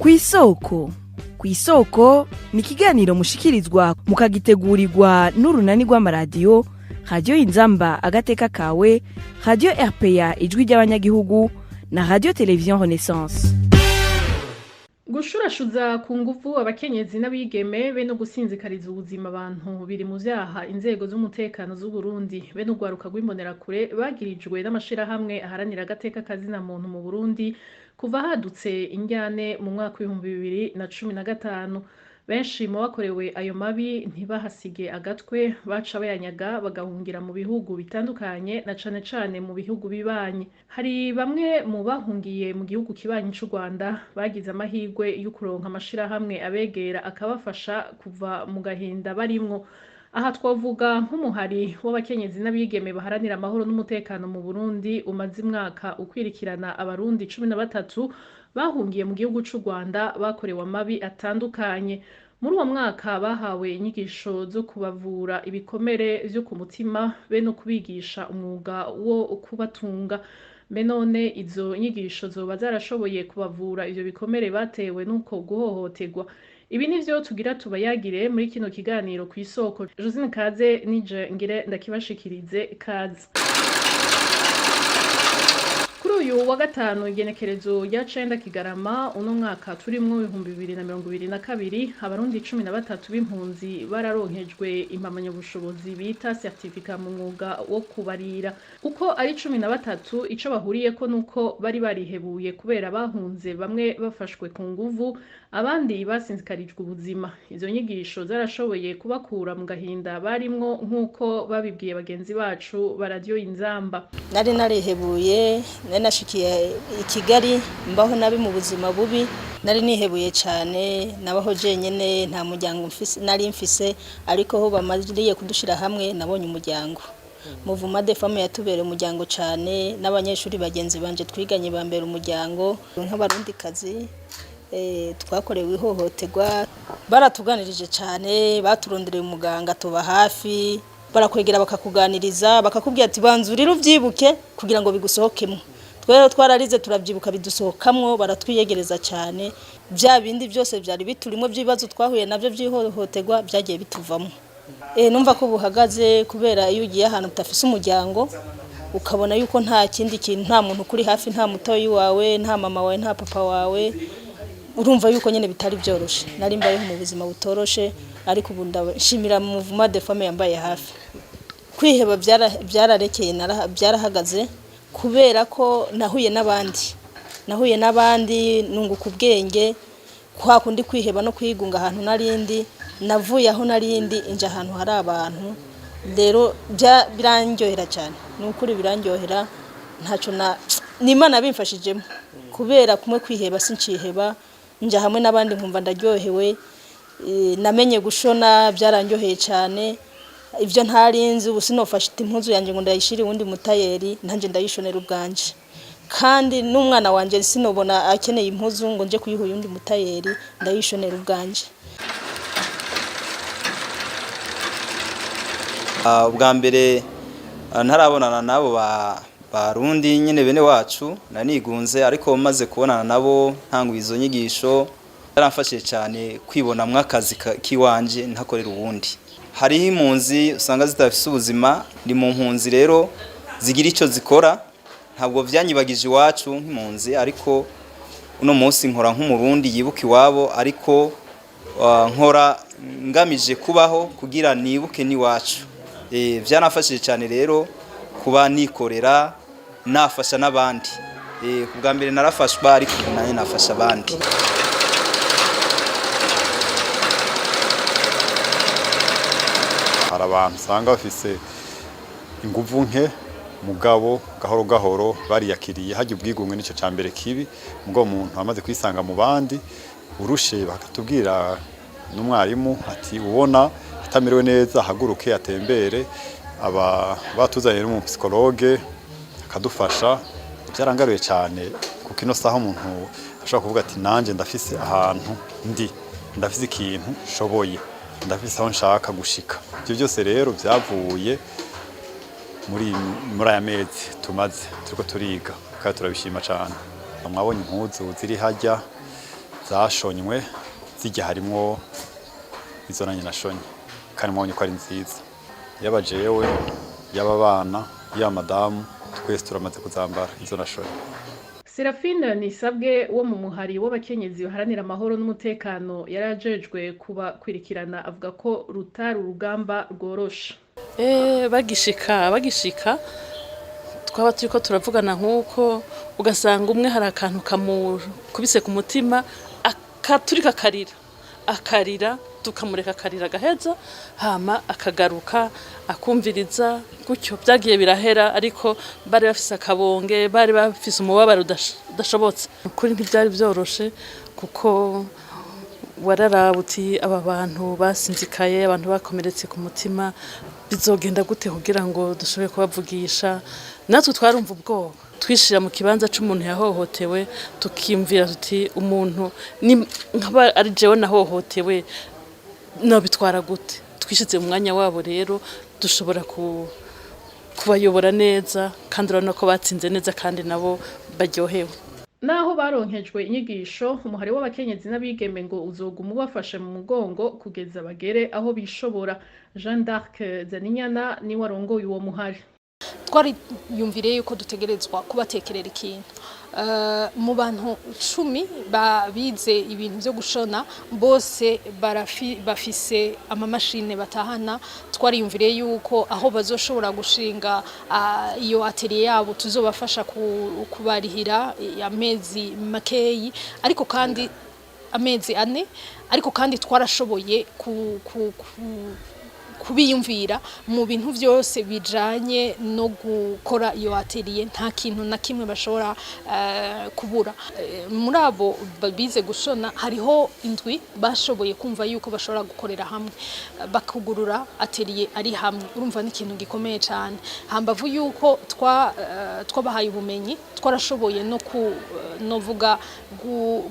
Kw'isoko, kw'isoko ni ikiganiro mushikirizwa mukagitegurirwa n'urunani rw'amaradiyo Radiyo Inzamba Agateka Kawe, Radiyo RPA Ijwi ry'Abanyagihugu na Radiyo Televiziyo Renaissance. Gushurashuza ku nguvu abakenyezi n'abigeme be no gusinzikariza ubuzima abantu biri mu vyaha inzego z'umutekano z'Uburundi be n'urwaruka rw'imbonerakure bagirijwe n'amashirahamwe aharanira agateka kazina muntu mu Burundi kuva hadutse indyane mu mwaka w'2015. Benshi mu bakorewe ayo mabi ntibahasige agatwe, baca bayanyaga bagahungira mu bihugu bitandukanye, na cane cane mu bihugu bibanyi. Hari bamwe mu bahungiye mu gihugu kibanyi c'u Rwanda bagize amahirwe yo kuronka amashirahamwe abegera akabafasha kuva mu gahinda barimwo. Aha twovuga nk'umuhari w'abakenyezi n'abigeme baharanira amahoro n'umutekano mu Burundi umaze imwaka ukwirikirana abarundi 13 bahungiye mu gihugu c'u Rwanda bakorewe amabi atandukanye. Muri uwo mwaka bahawe inyigisho zo kubavura ibikomere vyo ku mutima be no kubigisha umwuga wo kubatunga. Mbe none izo nyigisho zoba zarashoboye kubavura ivyo bikomere batewe n'uko guhohoterwa? Ibi nivyo tugira tubayagire muri kino kiganiro kw'isoko. Josine Kaze nije ngire ndakibashikirize. Kaze. Kuri uyu wa gatanu, igenekerezo rya 9 Kigarama uno mwaka turimwo 2022, abarundi 13 b'impunzi bararonkejwe impamyabushobozi bita certificat mu mwuga wo kubarira. Uko ari 13, ico bahuriyeko nuko bari barihebuye kubera bahunze, bamwe bafashwe ku nguvu, abandi basinzikarijwe ubuzima. Izo nyigisho zarashoboye kubakura mu gahinda barimwo, nk'uko babibwiye bagenzi bacu ba Radiyo Inzamba. Nari narihebuye, nari nashikiye i Kigali mbaho nabi mu buzima bubi, nari nihebuye cyane, nabaho jenyine, nta muryango nari mfise. Ariko ho bamariye kudushira hamwe nabonye umuryango. Mouvement des Femmes yatubereye umuryango cyane, n'abanyeshuri bagenzi banje twiganye bambera umuryango. Nk'abarundikazi twakorewe ihohoterwa, baratuganirije cyane, baturondereye umuganga tuba hafi, barakwegera bakakuganiriza, bakakubwira ati: "Banza urire ubyibuke kugira ngo bigusohokemo." Twero twararize turabyibuka, bidusohokamwo, baratwiyegereza cyane. Bya bindi byose byari biturimo by'ibibazo twahuye nabyo by'ihohoterwa byagiye bituvamo. Numva ko buhagaze, kubera iyo ugiye ahantu utafise umuryango, ukabona yuko nta kindi kintu, nta muntu kuri hafi, nta mutoyi wawe, nta mama wawe, nta papa wawe, urumva yuko nyine bitari byoroshe. Nari mbayeho mu buzima butoroshe, ariko ubu ndashimira Mouvement des Femmes yambaye hafi. Kwiheba byararekeye, byarahagaze, kubera ko nahuye n'abandi nunguka ubwenge. Kwa kundi kwiheba no kwigunga ahantu narindi, navuye aho narindi inja ahantu hari abantu. Rero birandyohera cyane, ni ukuri birandyohera. Ntacyo na n'Imana bimfashijemo, kubera kumwe kwiheba sinciheba, njya hamwe n'abandi nkumva ndaryohewe. Namenye gushona, byarandyoheye cyane. Ibyo ntarinzi, ubu sinofashe impuzu yanjye ngo ndayishire uwundi mutayeri, nanjye ndayishonera ubwanje. Kandi n'umwana wanjye sinobona akeneye impuzu ngo nje kuyiha uyundi mutayeri, ndayishonera ubwanje. Ubwa mbere ntarabonana nabo barundi nyine bene wacu nanigunze, ariko maze kubonana nabo ntanguye izo nyigisho, yaramfashije cyane kwibonamwo akazi kiwanje ntakorera uwundi. Hariho impunzi usanga zidafise ubuzima, ni mu mpunzi rero zigira icyo zikora. Ntabwo vyanyibagije iwacu nk'impunzi, ariko uno munsi nkora nk'umurundi yibuka iwabo, ariko nkora ngamije kubaho kugira nibuke n'iwacu. Byanafashije cyane rero kuba nikorera, nafasha n'abandi. Ku bwa mbere narafashwa, ariko ubu nanjye nafasha abandi. Hari abantu usanga bafise inguvu nke, mugabo gahoro gahoro bariyakiriye. Hajya ubwigunge nicyo cya mbere kibi, mugabo umuntu amaze kwisanga mu bandi, urushe bakatubwira n'umwarimu ati: "Ubona atamerewe neza ahaguruke atembere." Aba batuzaniye n'umupsychologue akadufasha. Byarangaruye cyane, kuko ino saha umuntu ashobora kuvuga ati: "Nanjye ndafise ahantu ndi, ndafise ikintu nshoboye, ndafise aho nshaka gushika." Ibyo byose rero byavuye muri aya mezi tumaze turiko turiga, kandi turabishima cyane. Mwabonye impuzu ziri hajya. Zashonywe zijya harimwo izo nanjye nashonye, kandi mwabonye ko ari nziza. Yaba jewe, yaba abana, yaba madamu, twese turamaze kuzambara izo nashonye. Serafine Nisabwe wo mu muhari w'abakenyezi baharanira amahoro n'umutekano yari ajejwe kubakwirikirana, avuga ko rutari urugamba rworoshe. Bagishika twaba turiko turavugana nk'uko, ugasanga umwe hari akantu kamukubise ku mutima, akaturika akarira, akarira, tukamureka akarira agaheza, hama akagaruka akumviriza. Gutyo byagiye birahera, ariko bari bafise akabonge, bari bafise umubabaro udashobotse. Ukuri ntibyari byoroshe, kuko wararaba uti: "Aba bantu basinzikaye, abantu bakomeretse ku mutima, bizogenda gute kugira ngo dushobore kubavugisha?" Natwe twarumva ubwoba, twishira mu kibanza c'umuntu yahohotewe, tukiyumvira tuti: "Umuntu ni nkaba ari jewe nahohotewe, nobitwara gute?" Twishize mu mwanya wabo rero, dushobora kubayobora neza, kandi urabona ko batsinze neza, kandi nabo baryohewe. Naho baronkejwe inyigisho, umuhari w'abakenyezi n'abigeme ngo uzoguma ubafashe mu mugongo kugeza bagere aho bishobora. Jeanne d'Arc Zaninyana niwe arongoye uwo muhari. Twariyumviriye yuko dutegerezwa kubatekerera ikintu. Mu bantu 10 bize ibintu byo gushona, bose bafise amamashine batahana. Twariyumviriye yuko aho bazoshobora gushinga iyo atelier yabo, tuzobafasha kubarihira amezi makeyi, ariko kandi amezi 4. Ariko kandi twarashoboye kubiyumvira mu bintu byose bijanye no gukora iyo atelier, nta kintu na kimwe bashobora kubura. Muri abo bize gushona hariho indwi bashoboye kumva yuko bashobora gukorera hamwe, bakugurura atelier ari hamwe. Urumva ni ikintu gikomeye cyane. Hambavu yuko twabahaye ubumenyi, twarashoboye no ku novuga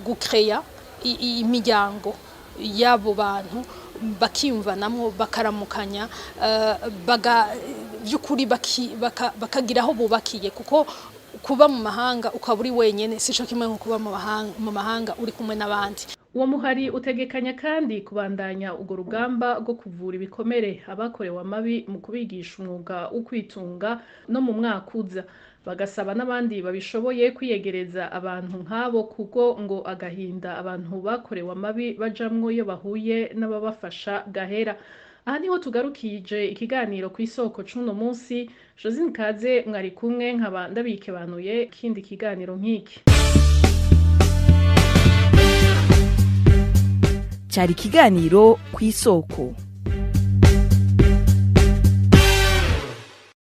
gucreya imiryango y'abo bantu, bakiyumvanamwo, bakaramukanya, baga by'ukuri bakagira aho bubakiye, kuko kuba mu mahanga ukaba uri wenyene sico kimwe nko kuba mu mahanga uri kumwe n'abandi. Uwo muhari utegekanya kandi kubandanya urwo rugamba rwo kuvura ibikomere abakorewe amabi mu kubigisha umwuga wo kwitunga no mu mwaka uza, bagasaba n'abandi babishoboye kwiyegereza abantu nk'abo, kuko ngo agahinda abantu bakorewe amabi bajamwo iyo bahuye n'ababafasha gahera. Aha niho tugarukije ikiganiro ku isoko c'uno munsi. Josine Kaze mwari kumwe, nkaba ndabikebanuye ikindi kiganiro nk'iki. Cyari ikiganiro ku isoko.